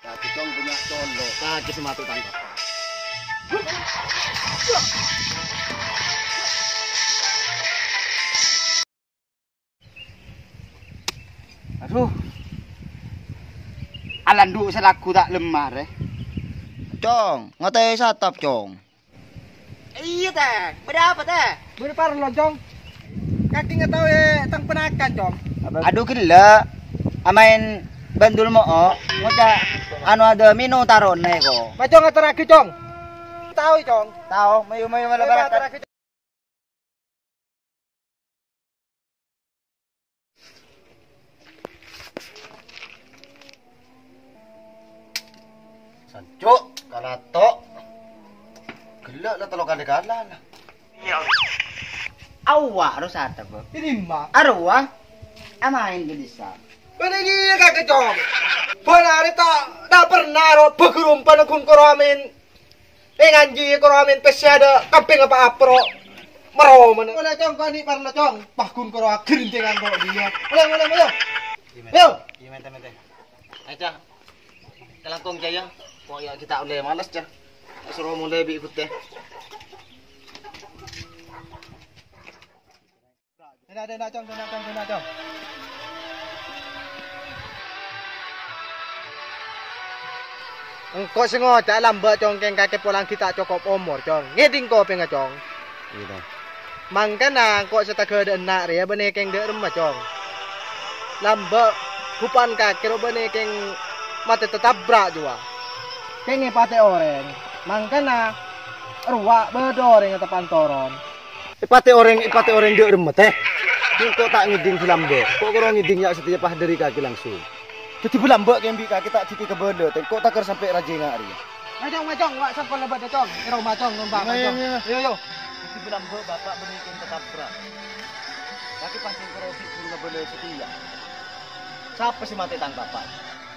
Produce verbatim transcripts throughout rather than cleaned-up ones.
Bidong punya colo'. Lagi sè matè tangkap. Aduh. Alandu' sè lagghu ta' lemma rè. Cong, ngatè satap, Cong. Iyâ, Tè. Bâdâ apa, Tè? Bâdâ parlo, Cong. Kakè ngataowè tang ponakan, Cong. Aduh, ghellâ'. Amaèn bandul mo'o, ngoca' anu adâ mino tarone ko. Ma, Cong, aterraghi, Cong. Tao, Cong. Tao, mayu-mayu mala barakat. Sanco', kalato'. Ghellâ' la tello kalè kala la. Awwa, ro satap, Bang. Ini mah. Arowa. Amaèn gelisah. Bâdâ iyâ kakè, Cong. Bân arè ta', ta' pernah ro bhâghârumpana ghun koro amèn. È nganji koro amèn pèssè adâ' kampèng apa apro. Maro mana. Ola, Cong, kani parlo, Cong. Pah ghun koro agrinting karo dia. Ola, ola, ola. Yo. Iya, mete, mete. Ayo, Cah. Kalangkong, Cah, ya. Kok ya kita oleh males, Cah. Suruh mulai bi' ikut, Cah. Dena, dena, Cong, dena, Cong, dena, Cong. Engko' sè ngoca' lamba', Cong, kèng kakè polang ghi' ta' cokop omor, Cong. Ngèdhing kopèngnga, Cong. Iya, Cong. Mangkana engko' sè taghâdhâ'ân na' rèya bânnè kèng dâ' remma, Cong. Lamba', bhupan kakè ro bânnè kèng matè tatabrak, jhuwa. Kèng èpatè orèng. Mangkana rowa bâdâ orèng èteppan toron. Èpatè orèng, èpatè orèng dâ' remma, Tè. Engko' ta' ngèdhing bâlamba'. Ko' koro ngèdhing ya' satèya pas dâri kakè langsung. Dhâddhi bâlamba' kèng bi' kakè ta' dhiki kabâlâ, Tè. Ko' takèr sampè' rajâ nga' rèya. Majong, majong, wa' sangkola bâdâ, Cong. È roma, Cong, nompa, Iya, Cong. Iya, iya. Ayo, yo. Dhâddhi bâlamba' bapa' bânnè kèng tatabrak. Kakè pas kèng koro bi' ghun ngabâlâ satèya. Sapa sè matè tang bapa'?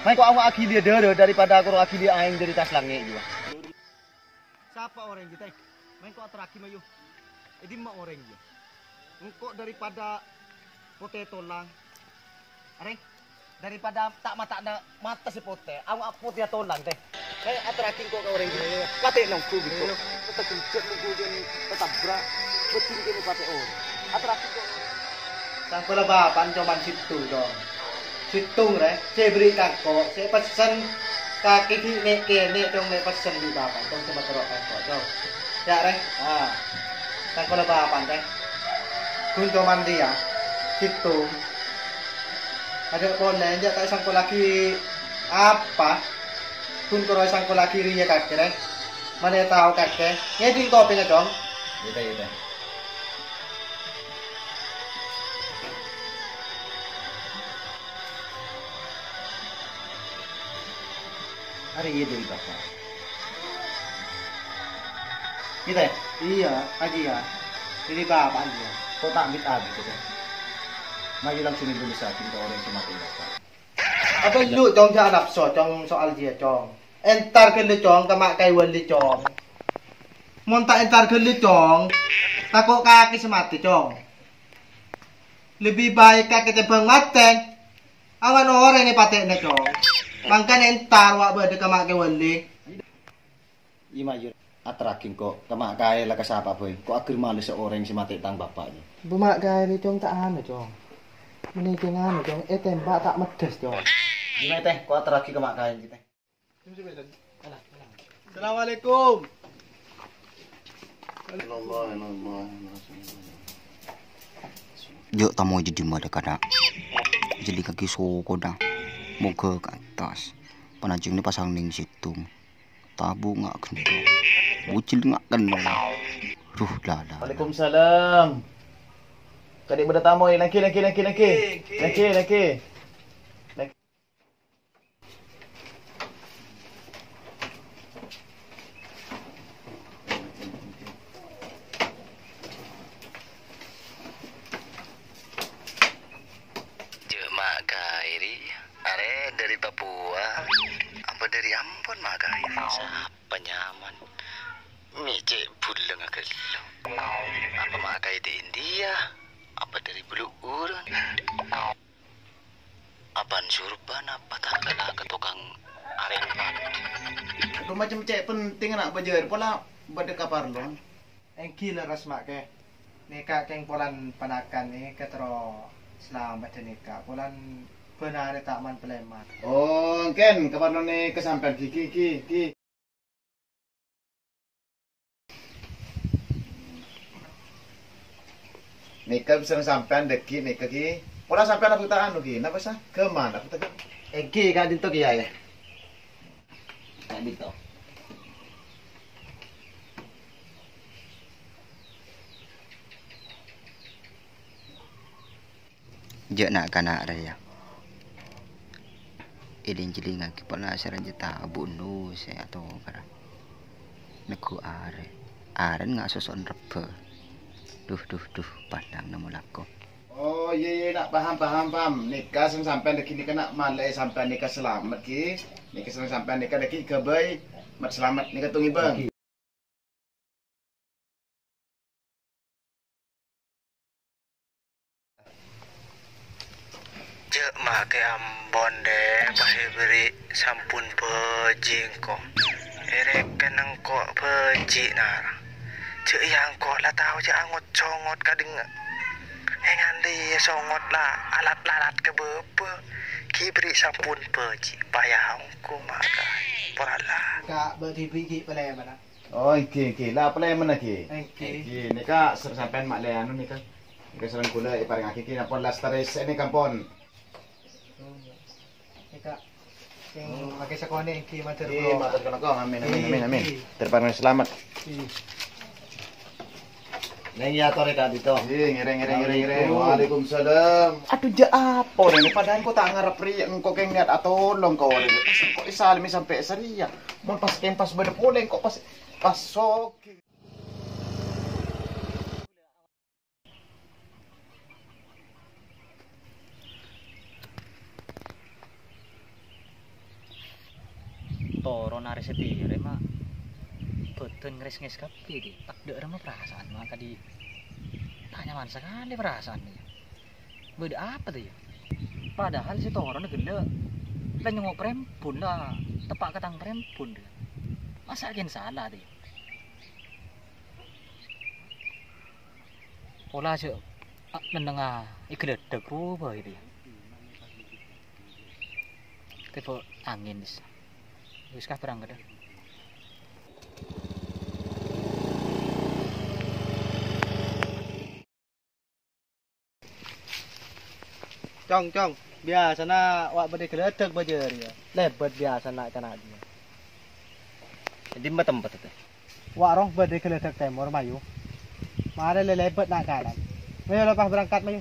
Engko' awa'aghi lè dârâ daripada koro aghi lè aèng dâri attas langngè', jhuwa. Sapa orèng ghi', Tè? Mengko' aterraghi, mayu. È dimma orèng ghi'? Engko' daripada potè tolang. Arè, daripada ta' mata'na mata sè potè, awak potè tolang, Tè. Kaè aterraghi engko' ka orèng ghi'. Patè nongghu ghi'. Patè genjhek nongghu jân tatabrak. Bâdin kènè patè orèng. Aterraghi engko'. Sangkola bapa'na coma sèttong, Cong. Sèttong, rè, sè èberri' ka engko', sè pessen kakè ghi' nè'-kènè', Cong, mè' pessen bi' bapa'na, Cong, sè materro ka engko', Cong. Ya', rè, ah, sangkola bapa'na, rè. Ghun coma rèya, sèttong. Adâ' polè, enjâ' ta' èsangkolaghi apa? Ghun koro èsangkolaghi rèya kakè, rè. Malè tao kakè. Ngèdhing kopèngnga, Cong. Iyâ, Tè, iyâ, Tè. Arèya dâri bapa'. Iyâ, Tè? Iyâ, arèya. Dâri bapa' arèya. Ko' ta' mit-abit, Tè. Mayu langsung èbâlessaghi ka orèng sè matè bapa'. Apa lu, Cong, jhâ' napso, Cong, soal jiyâ, Cong. Entar ghâllu, Cong, ka ma' kaè wali, Cong. Mon ta' entar ghâllu, Cong, tako' kakè sè matè, Cong. Lebbi baik kakè tèmbhâng matè, awan orèng èpatè'ana, Cong. Mangkana entar wa' bâdâ ka ma' kaè wali. Iyâ, mayu. Aterraghi engko' ka ma' kaè la ka sapa bhâi. Ko' agher malessa orèng sè matè tang bapa', yâ. Bu ma' kaè rè, Cong, ta' anu, Cong. Mènèka nganu, Cong, ètèmbhâk ta' meddhâs, Cong. Iyâ, Tè, ko' aterraghi ka ma' kaè, Tè. Assalamualaikum. Jhâ' tamoy è dimma dâ' kana'. Jhâ' lingngaghi sokona. Moghâ ka attas. Panajeng nè pasang nèng sèttong. Tabu nga' ghentong. Bujil nga' kennong. Ruh lala. Waalaikumsalam. Kadhi bâdâ tamoy, lagi, lagi, lagi, lagi. Lagi, lagi. Jhâ' ma' kaè rè, arè dâri Papua, apa dâri Ambon ma' kaè rè? Sapa nyaman? Mè' cè' bulângnga ghâllu. Apa ma' kaè dâri India? Apa dâri Bulu'uron? Abân Surban apa ta' kala ka tokang arèng Macem cè' penting ana' bâjâr, pola bâdâ kaparlowan. Èngghi lerres, Ma', Kè. Nèka kèng polana panakan nèka terro salamet nèka. Polana bân arè ta' man-palèman. Oh, èngghi kaparlowan nèka sampèyan, ghi, ghi, ghi, ghi. Nèka pèssèna sampèyan dâgghi' nèka, ghi. Pola sampèyan abhâkta anu, ghi. Napa sa? Ghâman abhâkta, ghi. Èngghi, ka'dinto, ghi, yâ. Ka'dinto. Jhâ' na'-kana' rèya. Èling-jhelingngaghi pola sè rajâ tabu' nu sè atokar. Neggu' arè. Arèna nga' soso'na rebbhâ. Duh, duh, duh, padhâna molako. Oh, iyâ, iyâ, na', paham, paham, paham. Nèka sè sampèyan dâgghi' nèka, na', malè sampèyan nèka salamet, ghi. Nèka sè sampèyan nèka dâgghi' ghâbây mat-, salamet nèka tong-ngibâng. Jhâ' makè ampon, Dè, pas èbherri' sampon bhâji' engko'. Èrèken engko' bhâji' nara. Jhâ' iyâ engko' la tao jhâ' angot-songot kadhingnga. Ènganti songot la alat-lalat ka bâbâ. Ghi' bherri' sampon bhâji', paya ongghu maka. Porala. Ka' bâ' dhibi' ghi' palèmana. Oh, èngghi, èngghi. La, palèmana, ghi. Èngghi. Èngghi, nèka ser-, sampèyan ma' lè anu nèka. Nèka sareng kaulâ èparèngngaghi, ghi, napa lastarè sè nèka ampon. Nèka, sing makè sakonè' èngghi mator. Ghi, kula. Mator kala, Kong. Amin, amin, amin, amin. Ghi. Terparèng salamet. Ghi. Neng ya, tore ka dito. Ghi, ngèrèng, ngèrèng, ngèrèng, ngèrèng. Assalamualaikum. Waalaikumsalam. Adhu, jhâ' apa rèya? Padahal engko' ta' ngarep rèya, engko' kèng niat atolong ka orèng. Pas engko' èsalèmè sampè' sarèya. Mon pas kèng pas bâdâ polè, engko' pas, pas soghi. Toron arè satèya rè, Ma'. Bhâdhân ngrès-ngrès kabbhi, ghi. Tadâ' remma parasaan, Ma', kadhi ta' nyaman sakalè parasaan, yâ. Bâdâ apa, ta, yâ? Padahal sè toronna ghellâ' la nyongngo' prèmbun, la teppa' ka tang prèmbun, yâ. Masa' kèng sala, ta, yâ? Pola jhâ', a, nennengnga èghâlâdhâk rowa, yâ. Tèbâ angèn, wis. Wis, ka, berangkat, yâ. Cong, Cong, biyasana wa' bâdâ ghâlâdhâk bâjâ rèya. Lèbât biyasana na'-kana' jiyâ. È dimma tempatna, Tè? Wa' rong bâdâ ghâlâdhâk tèmor, mayu. Marè lè-, lèbât na'-kana'. Mayu, loppa berangkat, mayu.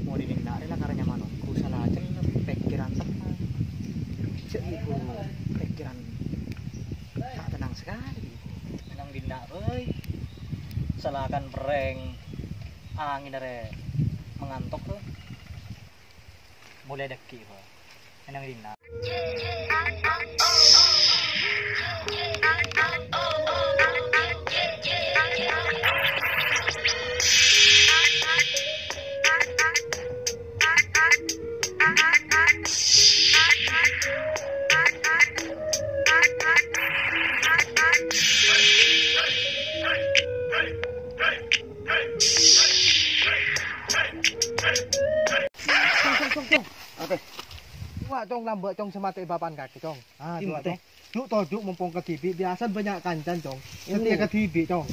Mon è dinna' rè la karè nyaman ongghu, sala cellep, pèkkèran tennang. Jhâ' ibu pèkkèran ta' tennang sakalè. Nang dinna', bhâi. Sala kan perrèng, angèn arè mangantok, bhâi. Molè dâgghi', bhâi. Nang dinna'. Cong, cong, cong, cong. Apa? Wa', Cong, lambâ', Cong, sè matè bapa'na kakè, Cong. Ah, dimma, Tè? Ju' toju' mompong kadhibi', biyasana bânnya' kancana, Cong. Satèya kadhibi', Cong.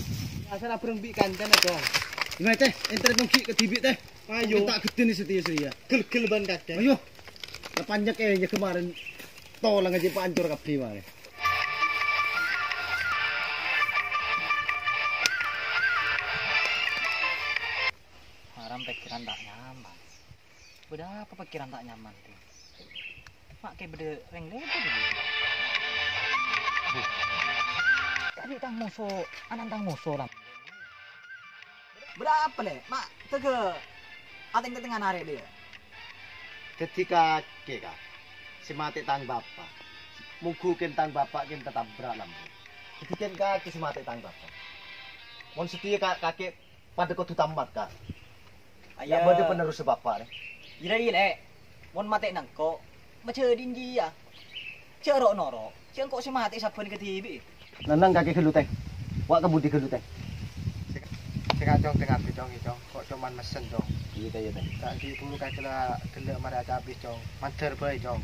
Biyasana abhâreng bi' kancana, Cong. Dimma, Tè? Èntar nongghi kadhibi', Tè. Ayo. Kita gedeni satèya-satèya. Gel-gel bân kakè. Ayo. La panjak è, ya kemarin tolang aja pancor kabbhi, mare. Haram. Pikiran ta' nyaman. Bâdâ apa pikiran ta' nyaman, Tèng? Ma' kè bâdâ rèng lèbât, Tèng? Tadâ' tang moso, ana'na tang moso, Lam. Bâdâ apa, Lè'? Ma' tèghâ atèng-tèngan arè, Lè'? Dhâddhi kakè, Ka', sè matè tang bapa'. Mongghu kèng tang bapa' kèng tatabrak, Lam. Dhâddhi kèng kakè sè matè tang bapa'. Mon satèya, Ka', kakè padâ kodhu tamat, Ka'. Ayo. Ya' bâdâ penerus bapa', rè. Ira, iyâ, Lè'. Mon matè'na engko', majâdin jiyâ. Jhâ' ro'-noro', jhâ' engko' sè matè sabbhân kadhibi'. Nenneng kakè ghâllu, Tèng. Wa' ka budi ghâllu, Tèng. Sè-, sènga', Cong, tènga' abit, Cong, yâ, Cong. Ko' coma messen, Cong. Iyâ, Ka', iyâ, Tèng. Ta' ghi' buru kakè la ghellâ' marè acabis, Cong. Mandhâr bhâi, Cong.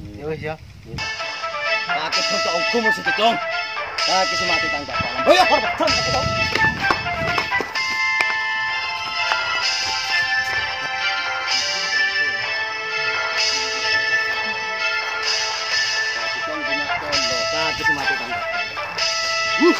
Iyâ. Ya wis, ya. Kakè bhâkal ongghu maksodda, Cong. Kakè sè matè tang bapa'. Ayo, hormat, hormat, Cong. Kakè sè matè tang bapa'. Wuh.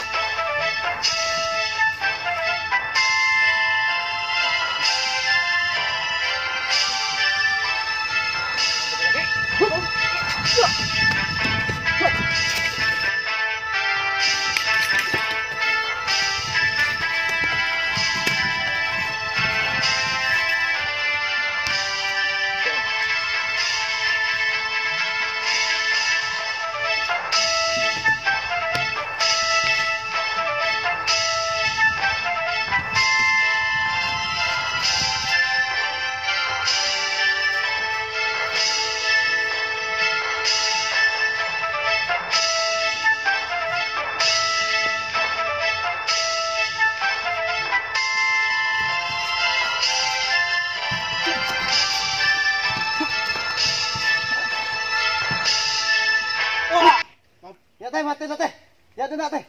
Ya, Tèh, matè, Tèh. Ya, Tèh, Tèh.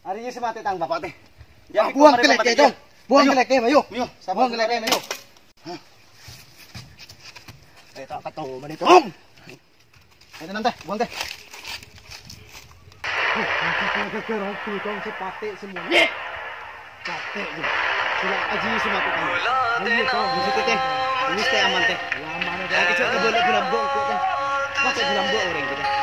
Arèya sè matè tang bapa', Tèh. Ya, buwâng kalèkè, Cong. Buwâng kalèkè, ayo. Ayo, buwâng kalèkè, ayo. Eh, ta' katoman, Cong. Ayo, Tèh, buwâng, Tèh. Geger, Cong, sè patè semua. Patè, ya. Sila aji sè matè tang. Ayo, Cong. Maksodda, Tèh. Ini, Tèh, aman, Tèh. Aman, Tèh. Lagi cek ke balik bulan bongkok, Tèh. Masuk bulan bongkok orang kita.